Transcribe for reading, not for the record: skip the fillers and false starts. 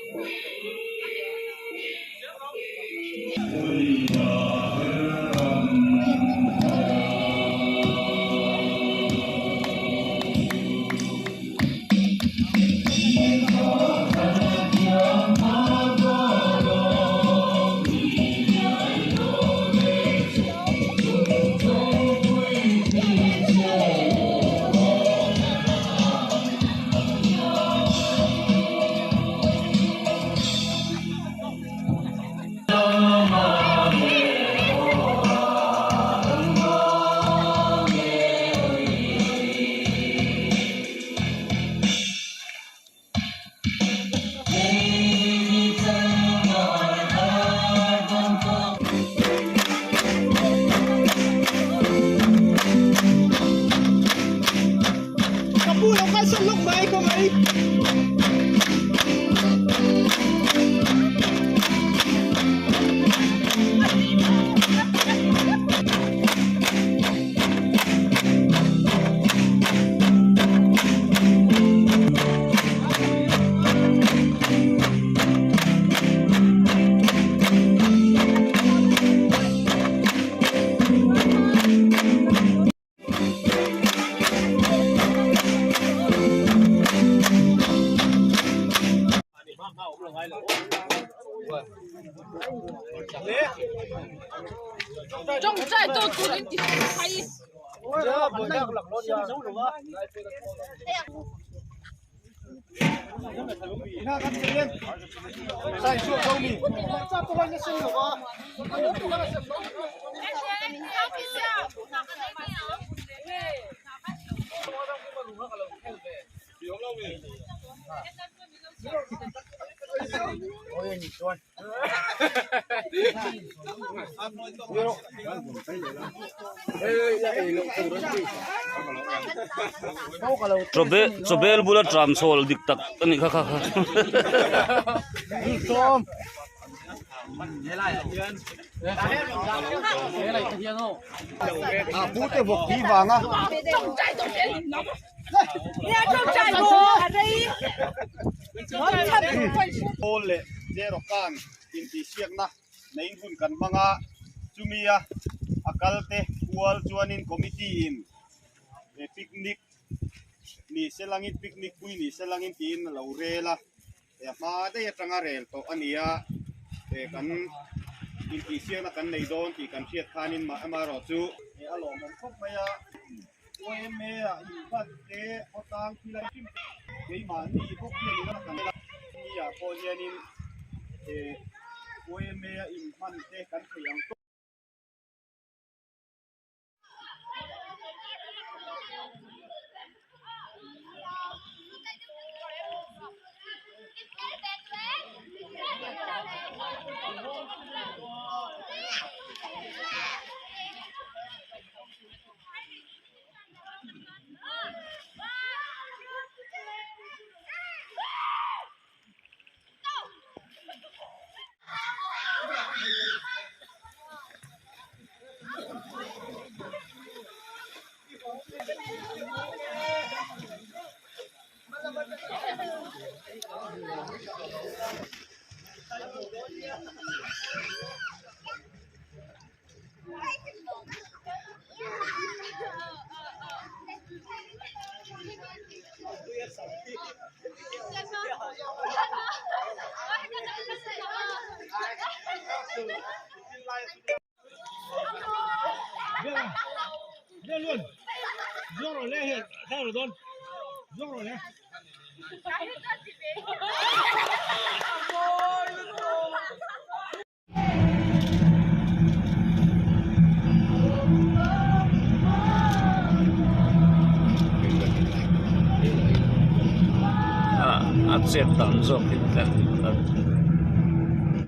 Ka pu lo kalsawn lawk mai khaw mai. Tawngtai tu turin ti phai. Chawbel bula tram chhawl dik tak a nih kha kha kha. Pawl leh Jerokan intihsiakna neiin hun kan hmang a, chumia a kal te kual chuanin committee in picnic ni se langin picnic pui ni se langin tiin a lo rel a, a hma daih atanga rel tawh a ni a, kan intihsiakna kan nei dawn tih kan hriat khanin amaherawhchu a lawmawm khawp mai a. YMA ah inhlat te khawtlang thil a hrim keimahni bawk hian ila kan la ni ah pawh hianin eh YMA a inhman te kan theih ang tawk. A chet dan zawk hi.